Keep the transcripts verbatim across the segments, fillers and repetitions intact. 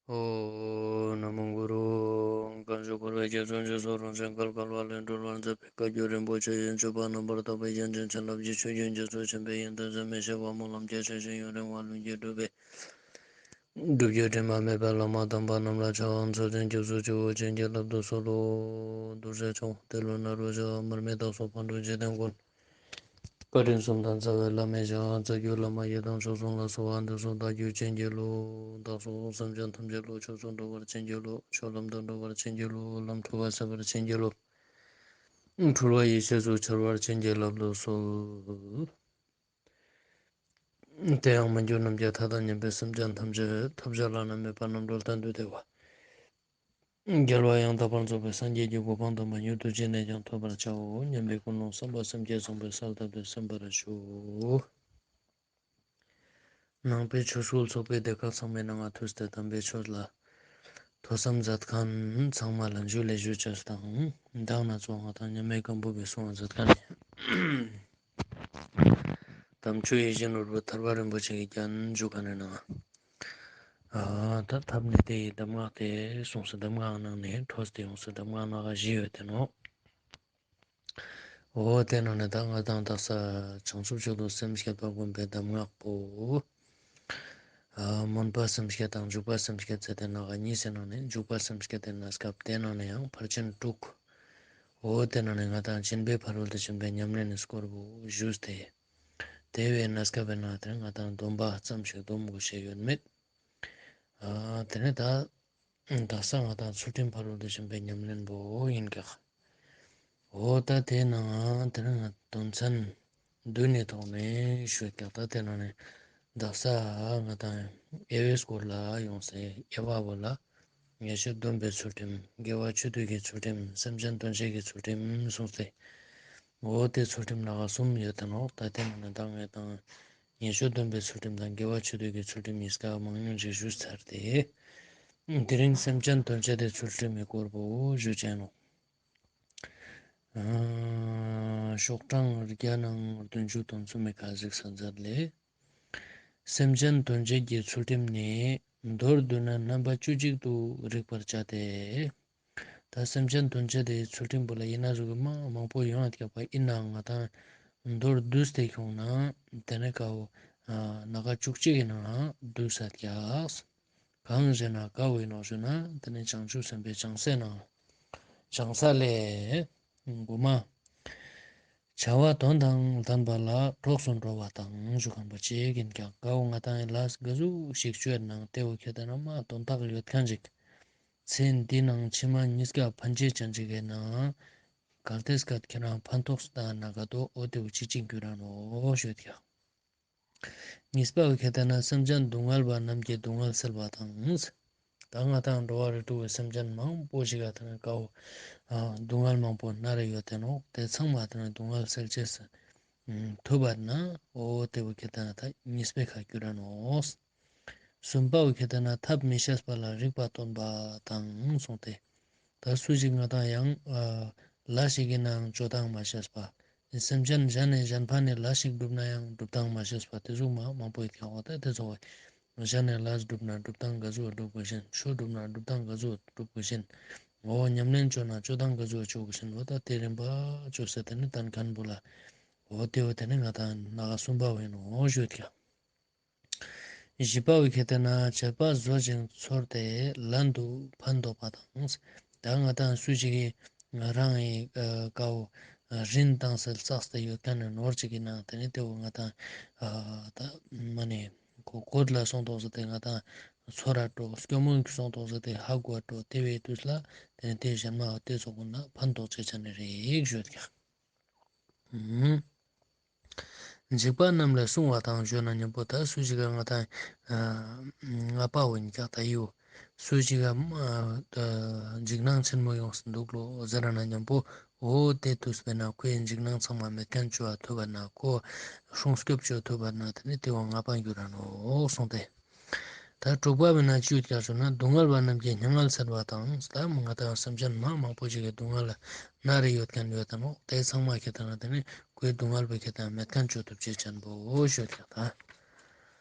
ཨོཾ། ན་མོ་གུ་རུ། མཁའ་འགྲོ་འཁོར་བའི་རྒྱ་མཚོ་འཇིགས་སུ་རུང་ཞིང་བརྒལ་དཀའ་བ་ལས་སྒྲོལ་བར་མཛད་པའི་བཀའ་བརྒྱུད་རིན་པོ་ཆེ་ཡི་སྤྱོད་པ་རྣམ་པར་དག་པའི་རྒྱན་ཅན་བྱིན་རླབས་ཀྱི་ཆུ་རྒྱུན་རྒྱ་མཚོ་ཆེན་པོའི་ཡོན་ཏན་ཟད་མི་ཤེས་པ་སྨོན་ལམ་རྒྱ་ཆེ་ཞིང་ཡུན་རིང་བ་ལྷུན་གྱིས་གྲུབ་པའི་སྒྲུབ་བརྒྱུད་དྲི་མ་མེད་པའི་བླ་མ་དམ་པ་རྣམས་ལ་ཕྱག་འཚལ་ཞིང་སྐྱབས་སུ་མཆིའོ། བྱིན་གྱིས་བརླབ་ཏུ་གསོལ་ལོ། རྡོ་རྗེ་འཆང་ཏེ་ལོ་ནཱ་རོ་ཞབས། མར་མི་དྭགས་སོགས་ཕག་གྲུ་འཇིག་རྟེན་མགོན། བཀའ་དྲིན་གསུམ་ལྡན་རྩ་བའི་བླ་མའི་ཞབས། རྩ་བརྒྱུད་བླ་མ་ཡི་དམ་མཆོག་གསུམ་ལ་གསོལ་བ་འདེབས་སོ། བདག་རྒྱུད་བྱིན་གྱིས་རློབས། བདག་སོགས་སེམས་ཅན་ཐམས་ཅད་བློ་ཆོས་སུ་འགྲོ་བར་བྱིན་གྱིས་རློབས། ཆོས་ལམ་དུ་འགྲོ་བར་བྱིན་གྱིས་རློབས། ལམ་འཁྲུལ་པ་སེལ་བར་བྱིན་གྱིས་རློབས། འཁྲུལ་པ་ཡེ་ཤེས་སུ་འཆར་བར་བྱིན་གྱིས་བརླབ་ཏུ་གསོལ། དེ་ཡང་མ་གྱུར་ནམ་མཁའི་མཐའ་དང་མཉམ་པའི་སེམས་ཅན་ཐམས་ཅད་ཐོབ་བྱ་བླ་ན་མེད་པ་རྣམ་གྲོལ་གཏན་དུ་བདེ་བ། རྒྱལ་བ་ཡང་དག་པར་རྫོགས་པའི་སངས་རྒྱས་ཀྱི་གོ་འཕང་དམ་པ་མྱུར་དུ་ཅི་ནས་ཀྱང་ཐོབ་པར་བྱའོ་སྙམ་པའི་ཀུན་སློང་བསམ་པ་སེམས་བསྐྱེད་བཟང་པོས་གསལ་བཏབ་སྟེ་གསན་པར་ཞུ། ནང་པའི་ཆོས་སྐུལ་ཚོགས་པའི་སྡེ་ཁག་ཚང་མའི་ནང་ང་ཐུགས་ཏེ་དམ་པའི་ཆོས་ལ་ཐོས་བསམ་མཛད་མཁན་ཚང་མ་ལ་ཇུ་ལེ་ཞུ་ཅེས་དང་། མདང་ནེ་ཙོགས་ང་དང་མཉམ་མེད་སྒམ་པོ་པའི་གསུང་བ་མཛད་མཁན་དམ་ཆོས་ཡིད་བཞིན་ནོར་བུ་ཐར་པ་རིན་པོ་ཆེ་གི་རྒྱན་ཞུ་མཁན་ནི་ནང་ང་། ཨ་ད་ཐབས་ནི་དེ་ཡི་གདམས་ངག་སྟེ་གསུངས་སོ། གདམས་ངག་ནང་ནེ་འཕྲོས་ཏེ་ཡོངས་སོ། གདམས་ངག་སྣ་ཁ་བཞི་ཡོད་དེ་ནོག། འོ་དེ་ནང་ནེ་ད་ང་དང་དག་ས་བྱང་ཆུབ་མཆོག་ཏུ་སེམས་བསྐྱེད་པ་བསྒོམ་པའི་གདམས་ངག་པོ། ཨ་སྨོན་པ་སེམས་བསྐྱེད་དང་འཇུག་པ་སེམས་བསྐྱེད་ཟེར་ཏེ་ནང་ང་གཉིས་སི་ནང་ནེ་འཇུག་པ་སེམས་བསྐྱེད་དེ་གནས་སྐབས་དེ་ནང་ནེ་ཡང་ཕར་ཕྱིན་དྲུག། འོ་དེ་ནང་ནེ་ང་དང་སྦྱིན་པའི་ཕ་རོལ་ཏུ་ཕྱིན་པའི་ཉམས་ལེན་ནི་སྐོར་པོ་ཞུས་ཏེ། དེ་བོའི་གནས་སྐབས་པའི་ནང་དེ་ང་དང་སྡོམ་པ་ཙམ་ཞིག་སྡོམ་དགོས་ཤེས་ཡོད་མེད། ཨ་དེ་ནེ་ད་དག་ས་ང་དང་ཚུལ་ཁྲིམས་ཕ་རོལ་ཏུ་ཕྱིན་པའི་ཉམས་ལེན་པོ་ཡིན་ཀྱག། འོ་ད་དེ་ནང་དེ་ནེ་ང་དོན་ཚན་བདུན་ནི་ཐོག་ནེ་ཞུ་ཀྱག། ད་དེ་ནང་ནེ་དག་ས་ང་དང་དབྱེ་བའི་སྐོར་ལ་ཡོངས་སེ་དབྱེ་བ་བོ་ལ་ཉེས་སྤྱོད་སྡོམ་པའི་ཚུལ་ཁྲིམས། དགེ་བ་ཆོས་སྡུད་ཀྱི་ཚུལ་ཁྲིམས། སེམས་ཅན་དོན་བྱེད་ཀྱི་ཚུལ་ཁྲིམས་གསུངས་ཏེ། འོ་དེ་ཚུལ་ཁྲིམས་ལ་གསུམ་ཡོད་དེ་ནོག། ད་དེ་ནང་ནེ་ད་ང་དང་ཉེས་སྤྱོད་སྡོམ་པའི་ཚུལ་ཁྲིམས་དང་དགེ་བ་ཆོས་སྡུད་ཀྱི་ཚུལ་ཁྲིམས་ཡིན་ཀྱག། མང་ཉུང་ཅིག་ཞུས་ཚར་ཏེ། དེ་རིང་སེམས་ཅན་དོན་བྱེད་དེ་ཚུལ་ཁྲིམས་མི་སྐོར་པོ་ཞུ་ཅེས་ནོག། ཨ་ཤོག་གྲངས་བརྒྱ་ནང་བདུན་ཅུ་དོན་གསུམ་མི་ཁ་ཟིག་ས་མཛད་ལེ། སེམས་ཅན་དོན་བྱེད་ཀྱི་ཚུལ་ཁྲིམས་ནི། མདོར་བསྡུ་ན་རྣམ་པ་བཅུ་གཅིག་ཏུ་རིག་པར་བྱ་སྟེ། ད་སེམས་ཅན་དོན་བྱེད་དེ་ཚུལ་ཁྲིམས་པོ་ལ་ཡིན་ན་ཟུག་གི་མ་མང་པོ་ཡོང་ཡོད་ཀྱག་པ། ཡིན་ནའང་ང་དང་མདོར་བསྡུས་ཏེ་ཁྱོང་ན་དེ་ནེ་ཀ་བོ་ཨ་སྣ་ཁ་བཅུ་གཅིག་གི་ནང་ང་བསྡུས་ས་ཀྱག། གང་ཞེ་ན་ཀ་བོ་ཡིན་ནོག་ཞུ་ན་དེ་ནེ་བྱང་ཆུབ་སེམས་དཔའི་བྱང་སའི་ནང་བྱང་ས་ལས། གོ་མ། བྱ་བ་དོན་དང་ལྡན་པ་ལ་གྲོགས་སུ་འགྲོ་བ་དང་ཞུ་མཁན་པོ་ཅིག་ཡིན་ཀྱག། ཀ་བོ་ང་དང་ལས་ག་ཟུག་ཞིག་ཅོ་ཡོད་ནའང་དེ་བོ་ཁྱེད་དེ་ན་མ་དོན་དག་ཡོད་མཁན་ཅིག། ཚེ་འདི་ནང་ཕྱི་མ་གཉིས་ཀ་ཕན་ཆད་ཅན་ཅིག་ཡིན་ནའང་གལ་ཏེ་སྐད་ཁྱེད་རང་ཕན་ཐོགས་སུ་བཏང་ན་ག་དོ་འོ་དེ་བོ་ཅི་ཅིག་འགྱུར་ར་ནོག་ཞུ་ཡོད་ཀྱག། གཉིས་པ་བོ་ཁྱེད་དེ་ན་སེམས་ཅན་སྡུག་བསྔལ་བ་རྣམས་ཀྱི་སྡུག་བསྔལ་སེལ་བ་དང་། ད་ང་དང་འགྲོ་བ་རིགས་དྲུག་གི་སེམས་ཅན་མང་པོ་ཞིག་ག་དེ་ནེ་ཀ་བོ་ཨ་སྡུག་བསྔལ་མང་པོ་མནར་རེ་ཡོད་དེ་ནོག། དེ་ཚང་མ་དེ་ནེ་སྡུག་བསྔལ་སེལ་ཅེས་སི་ཐུབ་པ་ན་འོ་དེ་བོ་ཁྱེད་དེ་ན་ད་གཉིས་པའི་ཁ་འགྱུར་ར་ནོག། གསུམ་པ་བོ་ཁྱེད་དེ་ན་ཐབས་མི་ཤེས་པ་ལ་རིགས་པ་སྟོན་པ་དང་གསུངས་ཏེ། ད་སུ་ཞིག་ང་དང་ཡང་ཨ་ལས་ཞིག་གི་ནང་ཅོ་སྟངས་མ་ཤེས་པ། སེམས་ཅན་གཞན་ནེ་གཞན་ཕན་ནི་ལས་ཞིག་སྒྲུབ་ན་ཡང་སྒྲུབ་སྟངས་མ་ཤེས་པ་དེ་ཟུག་མ་མང་པོ་ཡོད་ཀྱག། འོ་ད་དེ་ཚོ་བོ་གཞན་ནེ་ལས་སྒྲུབ་ན་སྒྲུབ་སྟངས་ག་ཟུག་སྒྲུབ་དགོས་ཤེས། ཆོས་སྒྲུབ་ན་སྒྲུབ་སྟངས་ག་ཟུག་སྒྲུབ་དགོས་ཤེས། འོ་ཉམས་ལེན་ཅོ་ན་ཅོ་སྟངས་ག་ཟུག་ཅོ་དགོས་ཤེས། འོ་ད་དེ་རིམ་པ་ཅོས་ཏེ་དེ་ནེ་བསྟན་མཁན་པོ་ལ་འོ་དེ་བོ་དེ་ནེ་ང་དང་སྣ་ཁ་གསུམ་པ་བོ་ཡིན་ནོག་ཞུ་ཡོད་ཀྱག། བཞི་པ་བོ་ཁྱེད་དེ་ན་བྱེད་པ་བཟོད་ཅིང་ཚོར་ཏེ་ལན་དུ་ཕན་འདོགས་པ་དང་། ད་ང་དང་སུ་ཞིག་གི་ང་རང་གི་ཨ་ཀ་བོ་ཨ་རིན་བཏང་སེ་བསགས་ཏེ་ཡོད་མཁན་ནི་ནོར་ཅིག་གི་ནང་དེ་ནེ་དེ་བོ་ང་དང་ཨ་ད་མ་ནེ་གོ་གོད་ལ་སོང་ཏོག་ཟེར་ཏེ་ང་དང་ཚོར་ར་འགྲོ། སྐྱོ་མོ་སོང་ཏོག་ཟེར་ཏེ་ཧ་གོ་འགྲོ། དེ་བོའི་དུས་ལ་དེ་ནེ་དེ་གཞན་མ་དེ་ཚོ་ཀུན་ལ་ཕན་འདོགས་ཅེས་ཆ་ནི་རིགས་ཞུ་ཡོད་ཀྱག། འཇིགས་པ་རྣམས་ལས་སྲུང་བ་དང་ཞུ་ན་མཉམ་པོ་ད་སུ་ཞིག་ག་ང་དང་ཨ་ལྔ་པ་བོ་ཡིན་ཀྱག། ད་ཡོ་སུ་ཞིག་ག་ཨ་འཇིགས་སྣང་ཆེན་མོ་ཡོངས་སུ་འདུག་ལོ་ཟེར་ན་མཉམ་པོ་འོ་དེ་དུས་པས་ན་ཁོའི་འཇིགས་སྣང་ཚང་མ་མེད་མཁན་ཅོ་བ་ཐུབ་པ་ན་ཁོ་སྲུང་སྐྱོབ་ཅོ་ཐུབ་པ་ན་དེ་ནེ་དེ་བོ་ལྔ་པ་འགྱུར་ར་ནོག་གསུངས་ཏེ། ད་དྲུག་པ་བོ་ན་ཅི་ཡོད་ཀྱག་ཟེར་ན་སྡུག་བསྔལ་བ་རྣམས་ཀྱི་སྙན་ངག་སེལ་བ་དང་། ད་ང་དང་སེམས་ཅན་མ་མང་པོ་ཞིག་གི་སྡུག་བསྔལ་མནར་རེ་ཡོད་མཁན་ཡོད་དེ་ནོག། དེ་ཚང་མ་ཁྱེད་དེ་ན་དེ་ནེ་ཁོའི་སྡུག་བསྔལ་བོ་ཁྱེད་དེ་ན་མེད་མཁན་ཅོ་ཐུབ་ཅེས་ཅན་པོ་ཞུ་ཡོད་ཀྱག། ད་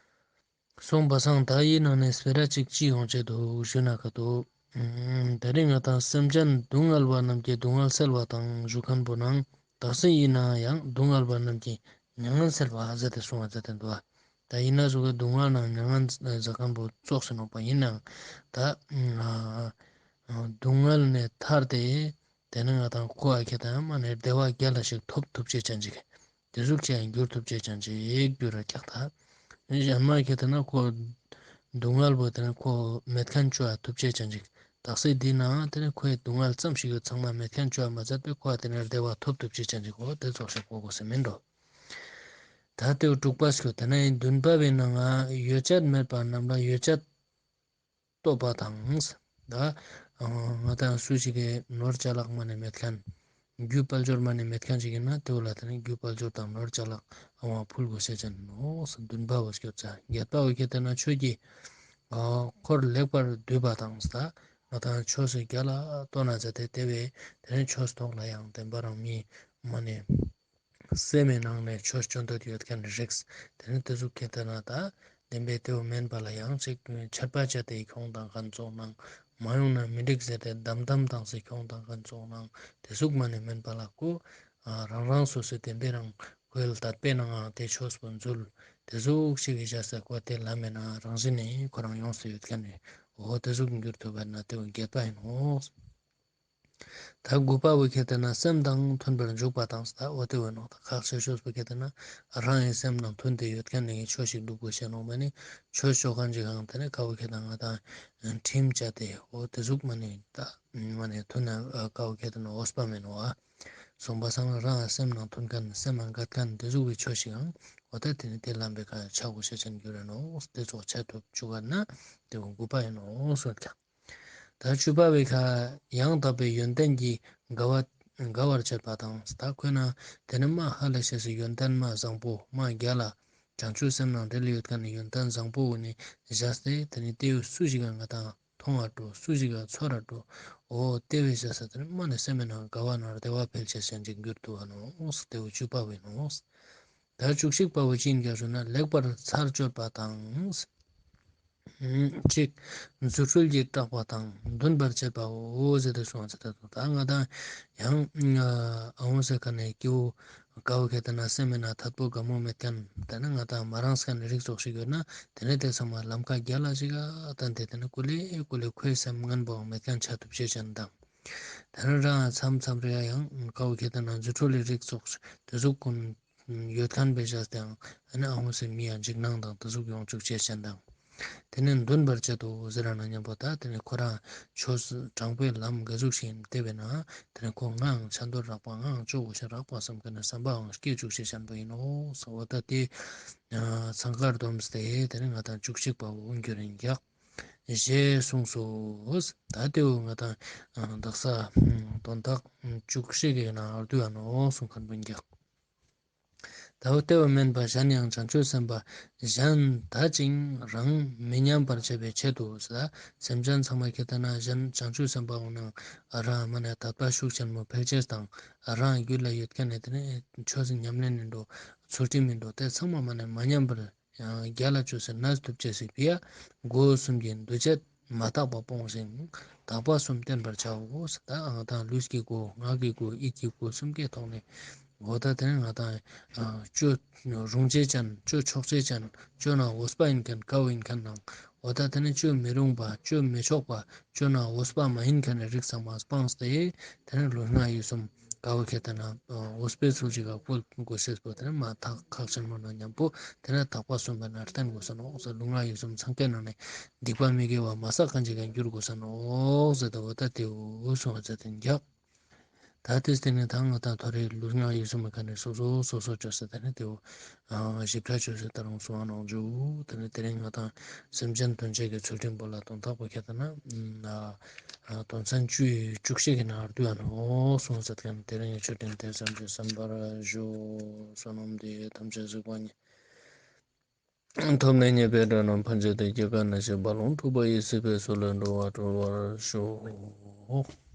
སོང་པ་སང་ད་ཡི་ནང་ནས་སྤེ་ར་ཅིག་ཅི་ཡོང་ཆེད་དུ་ཞུ་ན་ཀ་ཏོ། ཨམ། དེ་རིང་ང་དང་སེམས་ཅན་སྡུག་བསྔལ་བ་རྣམས་ཀྱི་སྡུག་བསྔལ་སེལ་བ་དང་ཞུ་མཁན་པོ་ནང་དག་ས་ཡིན་ན་ཡང་སྡུག་བསྔལ་བ་རྣམས་ཀྱི་མྱ་ངན་སེལ་བ་ཟེར་ཏེ་གསུངས་པ་ཟེར་ཏེ་འདུག་བ། ད་ཡིན་ན་ཟུག་གི་སྡུག་བསྔལ་ནང་མྱ་ངན་ཟེར་མཁན་པོ་ཙོགས་སེ་ནོག་པ་ཡིན་ནའང་ད་ཨ་ཨ་སྡུག་བསྔལ་ནས་ཐར་ཏེ་དེ་ནས་ང་དང་ཁོ་ཨ་ཁེ་ད་མ་ནས་བདེ་བ་རྒྱ་ལ་ཞིག་ཐོབ་ཐུབ་ཅེས་ཅན་ཅིག་དེ་ཟུག་ཅན་འགྱུར་ཐུབ་ཅེས་ཅན་ཅིག་འགྱུར་ར་ཀྱག་ད། གཞན་མ་ཁེ་ད་ན་ཁོ་སྡུག་བསྔལ་བོ་དེ་ནས་ཁོ་མེད་མཁན་ཅོ་ཨ་ཐུབ་ཅེས་ཅན་ཅིག་དག་ས་འདི་ནའང་དེ་ནས་ཁོའི་སྡུག་བསྔལ་ཙམ་ཞིག་ཡོད་ཚང་མ་མེད་མཁན་ཅོ་ཨ་མ་ཟད་པའི་ཁོ་ཨ་དེ་ནས་བདེ་བ་ཐོབ་ཐུབ་ཅེས་ཅན་ཅིག་འོ་དེ་ཙོགས་ཤིག་གོ་དགོས་སེ་མིན་འགྲོ། ད་དེ་དྲུག་པ་ཞིག་དེ་ནས་བདུན་པ་བའི་ནང་ང་ཡོ་བྱད་མེད་པ་རྣམས་ལ་ཡོ་བྱད་བསྟོད་པ་དང་། ད་ང་དང་སུ་ཞིག་གི་ནོར་ཅ་ལག་མ་ནས་མེད་མཁན། རྒྱུ་དཔལ་འབྱོར་མ་ནས་མེད་མཁན་ཞིག་ཡིན་ན་དེ་བོ་ལ་དེ་ནས་རྒྱུ་དཔལ་འབྱོར་དང་ནོར་ཅ་ལག་ཨ་བ་ཕུལ་དགོས་ཤེས་ཅན་ནོག་ཟེར་བདུན་པ་བོ་སྐྱོད་ཚ། བརྒྱད་པ་བོ་ཁེ་ད་ན་ཆོས་ཀྱི་འཁོར་ལེགས་པར་བསྡུས་པ་དང་། ད་ང་དང་ཆོས་སུ་རྒྱ་ལ་ལྟོས་ན་ཟེར་ཏེ་དེ་བས་དེ་ནས་ཆོས་ཐོག་ལ་ཡང་བདེན་པ་རང་མི་མ་ནས། སེམས་མའི་ནང་ནས་ཆོས་སྤྱོད་འདོད་ཡོད་མཁན་རིགས། དེ་ནི་དེ་ཟུག་ཁེ་ད་ན་ད་བདེན་པའི་དེ་བོ་མེན་པ་ལ་ཡང་ཅིག་ཆད་པ་བཅད་དེ་ཁྱོང་དང་མཁན་ཙོགས་ནང་མ་ཡོང་ན་མི་འགྲིག་ཟེར་ཏེ་དམ་དམ་དང་སེ་ཁྱོང་དང་མཁན་ཙོགས་ནང་དེ་ཟུག་མ་ནས་མེན་པ་ལ་ཁོ་རང་རང་སོ་སོའི་བདེན་པའི་རང་ཁོའི་དད་པའི་ནང་ང་དེ་ཆོས་པོ་འཛུལ། དེ་ཟུག་ཞིག་གི་བཞག་ས་ཁོ་དེ་ལ་མེད་ན་རང་བཞིན་ནས་ཁོ་རང་ཡོངས་སུ་ཡོད་མཁན་རེད། འོ་དེ་ཟུག་འགྱུར་ཐུབ་པ་ན་དེ་བོ་བརྒྱད་པ་ཡིན་ནོག་ད་དགུ་པ་བོ་ཁེ་ད་ན་སེམས་དང་མཐུན་པར་འཇུག་པ་དང་། ད་འོ་དེ་བོ་ནོག་ད་ཁག་ཆེ་ཤོས་པོ་ཁེ་ད་ན་རང་གི་སེམས་དང་མཐུན་ཏེ་ཡོད་མཁན་ནི་ཆོས་ཤིག་སྒྲུབ་དགོས་ཤེས་ནོག་མ་ནི་ཆོས་ཅོ་མཁན་ཅིག་གང་དེ་ནས་ཀ་བོ་ཁེ་ད་ང་དང་ཁྲིམས་བཅད་དེ་འོ་དེ་ཟུག་མ་ནི་ད་མ་ནི་མཐུན་ན་ཀ་བོ་ཁེ་ད་ན་འོས་པ་མེན་ནོག་ཨ། སོང་པ་སང་རང་སེམས་ནང་མཐུན་མཁན་སེམས་ནང་འགལ་མཁན་དེ་ཟུག་གི་ཆོས་ཤིག་གང་འོ་ད་དེ་ནི་དེ་ལམ་པའི་ཁ་ཆ་དགོས་ཤེས་ཅན་འགྱུར་རེ་ནོག་དེ་ཚོ་ཆ་ཐུབ་བཅུག་པ་ན་དེ་བོ་དགུ་པ་ཡིན་ནོག་གསུངས་ཀྱང་། ད་བཅུ་པ་བའི་ཁ་ཡང་དག་པའི་ཡོན་ཏན་གྱིས་དགའ་བ་དགའ་བར་བྱེད་པ་དང་། ད་ཁོ་ན་དེ་ནི་མ་ཧ་ལས་ཤེས་སི་ཡོན་ཏན་མ་བཟང་པོ་མ་རྒྱལ་ལ་བྱང་ཆུབ་སེམས་ནང་འབྲེལ་ཡོད་མཁན་ནི་ཡོན་ཏན་བཟང་པོ་བོ་ནི་བཞག་སྟེ་དེ་ནི་དེ་བོ་སུ་ཞིག་ག་ང་དང་མཐོང་བ་འགྲོ་སུ་ཞིག་ག་ཚོར་བ་འགྲོ་འོ་དེ་བོ་བཞག་ས་དེ་ནི་མ་ནི་སེམས་མའི་ནང་དགའ་བ་ནང་བདེ་བ་འཕེལ་ཆེས་ཅན་ཅིག་འགྱུར་ཐུབ་བ་ནོག་དེ་བོ་བཅུ་པ་བོ་ཡིན་ནོག་ད་བཅུ་གཅིག་པ་བོ་ཅི་ཡིན་ག་ཞུ་ན་ལེགས་པར་ཚར་གཅོད་པ་དང་། གཅིག་རྫུ་འཕྲུལ་གྱིས་སྐྲག་པ་དང་འདུན་པར་བྱེད་པའོ་ཟེར་ཏེ་གསུངས་ཟེར་ཏེ་འདུག་ད་ང་དང་ཡང་ཨ་འོང་ཟེར་ཁ་ནས་སྐྱེ་བོ་དགའ་བོ་ཁེ་ད་ན་སེམས་མེད་ན་ཐད་པོ་དགའ་མོ་མེད་མཁན་དེ་ནི་ང་དང་མ་རངས་མཁན་རིགས་ཙོགས་ཤིག་ཡོད་ན་དེ་ནི་དེ་ཚང་མ་ལམ་ཁ་རྒྱ་ལ་ཞིག་ག་བསྟན་ཏེ་དེ་ནི་ཀུ་ལེ་ཀུ་ལེ་ཁོའི་སེམས་ངན་པོའང་མེད་མཁན་ཆ་ཐུབ་ཅེས་ཅན་དང་། དེ་ནི་རང་མཚམས་མཚམས་རེ་ཡང་དགའ་བོ་ཁེ་ད་ན་རྫུ་འཕྲུལ་ལི་རིགས་ཙོགས་དེ་ཟུག་ཀུན་ཡོད་མཁན་བེ་བཞག་སྟེ་ཨ་ནི་ཨ་འོང་སེ་མི་ཡང་འཇིགས་སྣང་དང་དེ་ཟུག་ཡོང་བཅུག་ཅེས་ཅན་དང་། དེ་ནས་འདུན་པར་བྱེད་དོ་ཟེར་ན་མཉམ་པོ་ད་དེ་ནས་ཁོ་རང་ཆོས་དྲང་པོའི་ལམ་ག་ཟུག་ཞིག་ཡིན་དེ་བས་ན་དེ་ནས་ཁོ་ངའང་ཆ་འདོད་རག་པ་ངའང་ཅོ་དགོས་ཤེས་རག་པ་བསམ་མཁན་ནི་བསམ་པའང་སྐྱེ་བཅུག་ཅེས་ཅན་པོ་ཡིན་ནོག་ཟེར་བ་ད་དེ་ཚང་ཀར་བསྡོམས་ཏེ་དེ་ནས་ང་དང་བཅུ་གཅིག་པ་བོ་འགྱུར་ཡིན་རྒྱག་ཞེས་གསུངས་སོ། ད་དེ་བོ་ང་དང་དག་ས་དོན་དག་བཅུ་གཅིག་གི་ནང་ཨར་དུ་ཨ་ནོ་གསུངས་མཁན་པོ་ཡིན་རྒྱག་ད་བོ་དེ་བོ་མེན་པ་གཞན་ཡང་བྱང་ཆུབ་སེམས་དཔའ་གཞན་དག་ཅིང་རང་མི་ཉམས་པར་བྱེད་པའི་ཆེད་དུ་ཟེར། སེམས་ཅན་ཚང་མ་ཁེ་ད་ན་གཞན་བྱང་ཆུབ་སེམས་དཔའ་འོང་ན་རང་མ་ནས་དད་པ་ཤུགས་ཆེན་མོ་འཕེལ་ཅེས་དང་རང་རྒྱུད་ལ་ཡོད་མཁན་ནི་དེ་ནི་ཆོས་ཉམས་ལེན་ཡིན་འགྲོ་ཚུལ་ཁྲིམས་ཡིན་འགྲོ་དེ་ཚང་མ་མ་ནས་མ་ཉམས་པར་ཡང་རྒྱལ་ལ་ཅོས་སེ་གནས་ཐུབ་ཅེས་སི་ཕི་ཡ་སྒོ་གསུམ་གྱི་འདུ་བྱེད་མ་དག་པ་སྤོང་ཞིང་དག་པ་གསུམ་བསྟེན་པར་བྱའོ། ད་ང་དང་ལུས་ཀྱི་སྒོ་ངག་གི་སྒོ་ཡིད་ཀྱི་སྒོ་གསུམ་ཀའི་ཐོག་ནས་འོ་ད་དེ་ནས་ང་དང་ཅོ་རུང་ཅེས་ཅན་ཅོ་ཆོག་ཅེས་ཅན་ཅོ་ན་འོས་པ་ཡིན་མཁན་དགའ་བོ་ཡིན་མཁན་ནང་འོ་ད་དེ་ནས་ཅོ་མི་རུང་པ་ཅོ་མི་ཆོག་པ་ཅོ་ན་འོས་པ་མ་ཡིན་མཁན་ནི་རིགས་ཚང་མ་སྤངས་ཏེ་དེ་ནས་ལུས་ངག་ཡིད་གསུམ་དགའ་བོ་ཁེ་ད་ན་འོས་པའི་ཚུལ་ཅིག་ག་བཀོལ་དགོས་ཤེས་པོ་དེ་ནི་མ་ཐག་ཁག་ཆེན་མོ་ན་མཉམ་པོ་དེ་ནི་དག་པ་གསུམ་པ་ན་བསྟེན་དགོས་ས་ནོག་ཟེར། ལུས་ངག་ཡིད་གསུམ་ཚང་ཀའི་ནང་ནས་སྡིག་པ་མི་དགེ་བ་མ་བསགས་མཁན་ཅིག་ག་འགྱུར་དགོས་ས་ནོག་ཟེར་ཏེ་འོ་ད་དེ་འོ་གསུངས་པ་ཟེར་ཏེ་འགྱག་ད་དེ་སྟེང་ནས་ད་ང་དང་ཐོ་རེ་ལུས་ངག་ཡིད་གསུམ་མི་ཁ་ནས་སོ་སོ་སོ་སོ་ཅོས་ཏེ་དེ་ནི་དེ་འོ་ཞིབ་ཕྲ་ཅོས་ཏེ་ད་རུང་གསུང་བ་ནང་འཇུག་དེ་ནི་དེ་རིང་ང་དང་སེམས་ཅན་དོན་བྱེད་ཀྱི་ཚུལ་ཁྲིམས་པོ་ལ་དོན་དག་པོ་ཁྱེད་ལྟ་ན། དོན་ཚན་བཅུ་ཡི་བཅུ་གཅིག་གི་ནང་བསྡུས་ཡ་ནོག་གསུངས་ཟེར་ཁན། དེ་རིང་ངི་ཆོས་ཁྲིམས་དེ་ཙམ་གྱིས་གསན་པར་ཞུ། བསོད་ནམས་འདི་ཡིས་ཐམས་ཅད་གཟིགས་པ་ཉིད། ཐོབ་ནས་ཉེས་པའི་དགྲ་རྣམས་ཕམ་བྱས་ཏེ། སྐྱེ་རྒ་ན་འཆིའི་རྦ་ཀློང་འཁྲུགས་པ་ཡི། སྲིད་པའི་མཚོ་ལས་འགྲོ་བ་སྒྲོལ་བར་ཤོག།